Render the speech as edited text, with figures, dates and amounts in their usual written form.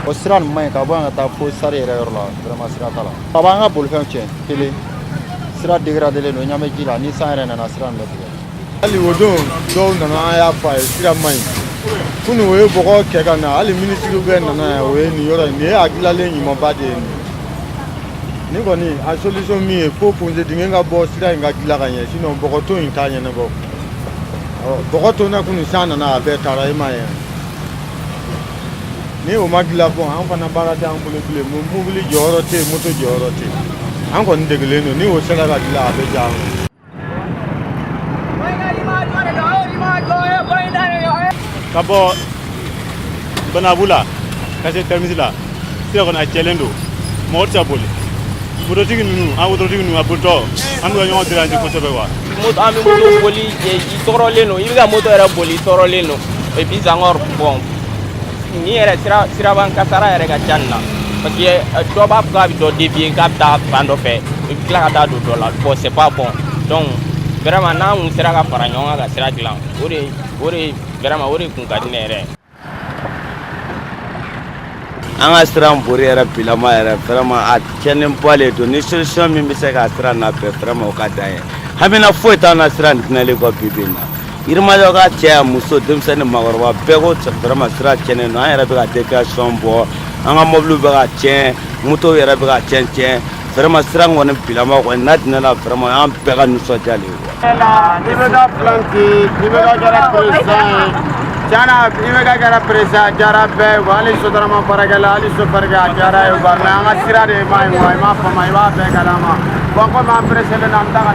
O sira nin man ɲi ka bɔ yan ka taa fo sari yɛrɛ yɔrɔ la, vraiment sira t'a la. A b'an ka bolifɛnw tiɲɛ kelen, sira dégradé don, ɲɛ bɛ ji la, ni san yɛrɛ nana, sira nin bɛ tigɛ. Hali o don dɔw nana, an y'a fɔ a ye, sira man ɲi. Kunun o ye bɔgɔ kɛ ka na, hali minisiriw bɛɛ nana yan. O ye nin yɔrɔ in, nin ye a dilanlen ɲumanba de ye. Nin kɔni, a solution min ye, fo ponce dingɛ ka bɔ, sira in ka dilan ka ɲɛ, sinon bɔgɔ ton in t'a ɲɛnabɔ. Bɔgɔ tonna kunun, san nana, a bɛɛ taara. E m'a ye, ni o ma dilan, bɔn, an fana baara tɛ an bolo bilen. Mobili jɔyɔrɔ tɛ yen, moto jɔyɔrɔ tɛ yen. An kɔni degelen don. Ni o sera ka dilan, a bɛ diya an ye. Ka bɔ Banabu la ka se terminus la, sira kɔni a cɛlen don, mɔgɔ tɛ se ka boli. Mototigi ninnu, an wototigi ninnu, a bolitɔ, an bɛ ka ɲɔgɔn déranger kosɛbɛ quoi. Moto, an bɛ moto boli, i tɔɔrɔlen don. I bɛ ka moto yɛrɛ boli, i tɔɔrɔlen don. Et puis encore, bon, nin yɛrɛ sira, siraban kasara yɛrɛ ka ca nin na, parce que dɔ b'a fɔ k'a bɛ dɔ dévier, k'a bɛ taa fan dɔ fɛ, i bɛ tila ka taa don dɔ la. Bon, c'est pas bon. Donc vraiment, n'an kun sera ka fara ɲɔgɔn kan ka sira dilan, o de vraiment, o de kun ka di ne yɛrɛ ye. An ka sira bori yɛrɛ bilama yɛrɛ, vraiment a tiɲɛnenba le don. Ni solution min bɛ se ka sira labɛn, vraiment o ka d'an ye. Hamina foyi t'an na sira nin dilanli kɔ. Bi bi in na, Yirimajɔ ka cɛ, muso, denmisɛnnin, maakɔrɔba bɛɛ ko vraiment sira tiɲɛnen don. An yɛrɛ bɛ ka déviation bɔ, an ka mobiliw bɛ ka tiɲɛ, motow yɛrɛ bɛ ka tiɲɛ tiɲɛ. Vraiment sira kɔni bilama kɔni n'a dilanna, vraiment an bɛɛ ka nisɔndiya le ye quoi. IBK planti, IBK kɛra président ye. Tiɲɛna, IBK kɛra président, a diyara bɛɛ ye quoi. Hali sotarama baarakɛla, hali chauffeur, a diyara ye quoi. Mais an ka sira de ma ɲi quoi, i m'a faamu, i b'a bɛɛ kalama. Bon, komi an pressé len don, an bɛ taa ka